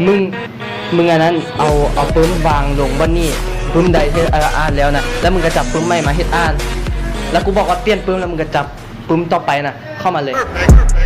ມຶງ ມຶງອັນນັ້ນ ເອົາ ເອົາປຶ້ມວາງລົງບ່ອນນີ້ ປຶ້ມໃດທີ່ ເອີ ອ່ານແລ້ວນະ ແລ້ວມຶງກະຈັບປຶ້ມໃໝ່ມາເຮັດອ່ານ ແລ້ວກູບອກວ່າປ່ຽນປຶ້ມ ແລ້ວມຶງກະຈັບປຶ້ມຕໍ່ໄປນະ ເຂົ້າມາເລີຍ.